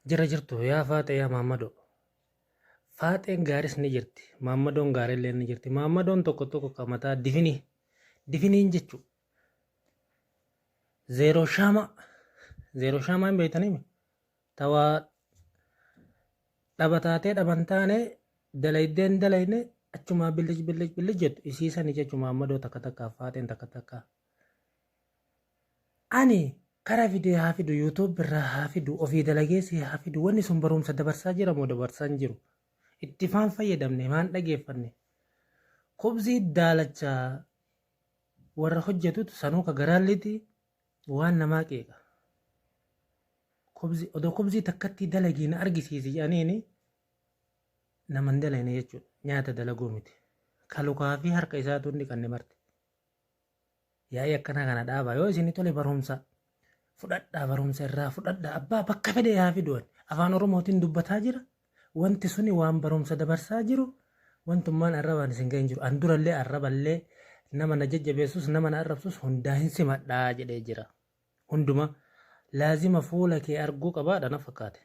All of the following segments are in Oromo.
Jira jirtu yaa Faaxee yaa Maammadoo. Faaxeen gaaris ni jirti. Maammadoon gaarillee ni jirti. Maammadoon tokko tokko ka mataa difinii. Difiniin jechu. Zeeroo shaama. Zeeroo shaamaa hin beektanii mi? Tawaa dhaba taatee dhaban taane dalaydee hin dalayne achumaa billic billic billic jettu isiisani jechu maammadoo takka takkaa faaxeen takka takkaa. Ani kara fidee haa fidu YouTube irraa haa fidu ofii dalageessi haa fidu wanni sun barumsa dabarsaa jira moo dabarsaa hin jiru. Itti faan fayyadamne maan dhageeffanne. Kubzii daalacha warra hojjetutu sanuu ka garaalliiti waan namaa qeeqa. Kubzii odoo kubzii takkattii dalagii na argisiisi jedhaniini nama hin dalayne jechuudha. Nyaata dalaguu miti. Ka lukaa fi harka isaatu hin dhiqanne marti. Yaa'ii akkanaa kana dhaabaa yoo isinii tole barumsa fudhadhaa barumsa irraa fudhadhaa abbaa bakka fedhe haa fiduwan afaan oromootiin dubbataa jira wanti suni waan barumsa dabarsaa jiru wantummaan arrabaan isin ga'in jiru an durallee arraballee nama na jajjabeessus nama na arrabsus hundaa hin simadhaa jedhee jira hunduma laazima fuula kee arguu qabaadha na fakkaate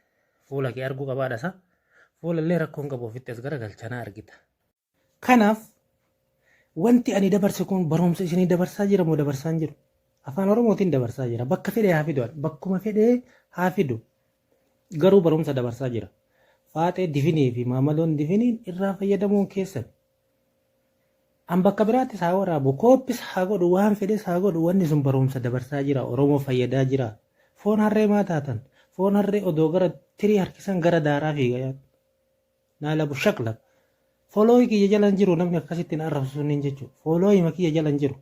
fuula kee arguu qabaadha sa fuulallee rakkoon qabu ofitti as garagalcha na argita. Kanaaf wanti ani dabarse kun barumsa isinii dabarsaa jira moo dabarsaa hin jiru? Afaan Oromootiin dabarsaa jira. Bakka fedhe haa fidu. Bakkuma fedhe haa fidu. Garuu barumsa dabarsaa jira. Faaxee difinii fi maamaloon difiniin irraa fayyadamuun keessan. An bakka biraattis haa waraabu, kooppis haa godhu, waan fedhes haa godhu, wanni sun barumsa dabarsaa jira, Oromoo fayyadaa jira. Foon harree maa taatan? Foon harree odoo gara tirii harkisan gara daaraa fiiga yaadu. Naa labu shaklak. Folooyi kiyya jala hin jiru namni akkasitti na arrabsu sunniin jechuudha. Folooyima kiyya jala hin jiru.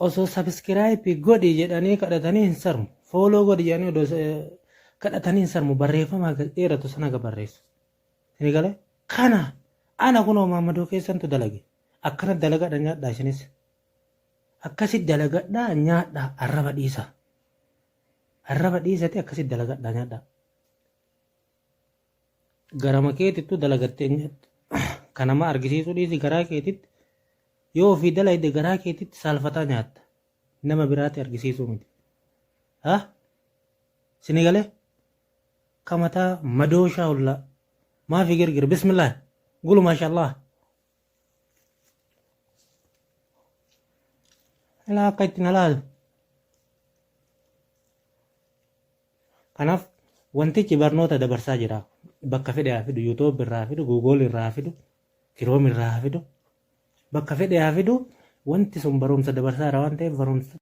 Osoo sabiskiraayibii godhi jedhanii kadhatanii hin sarmu. Fooloo godhi jedhanii odoo kadhatanii hin sarmu. Barreeffama gad dheeratu sana ga barreessu. Isin galee? Kana ana kunoo maammadoo keessantu dalage. Akkana dalagadha nyaadhaa isinis. Akkasi dalagadhaa nyaadhaa arraba dhiisa. Arraba dhiisati akkasi dalagadhaa nyaadhaa. Garama keetittu dalagattee hin nyaattu. Ka nama argisiisuu dhiisi garaa keetitti yoo ofii dalayde garaa keetitti saalfataa nyaatta. Nama biraatti argisiisuu miti. Ha? Sini galee? Ka mataa madooshaa hullaa. Maafi girgir bismillah. Gulu maashallah. Ilaa akka itti na laalu. Kanaaf wantichi barnoota dabarsaa jira. Bakka fedhe haa fidu, YouTube irraa haa fidu, Google irraa haa fidu, Chrome irraa haa fidu. Bakka fedhe haa fidu, wanti sun barumsa dabarsaa jira waan ta'eef barumsa.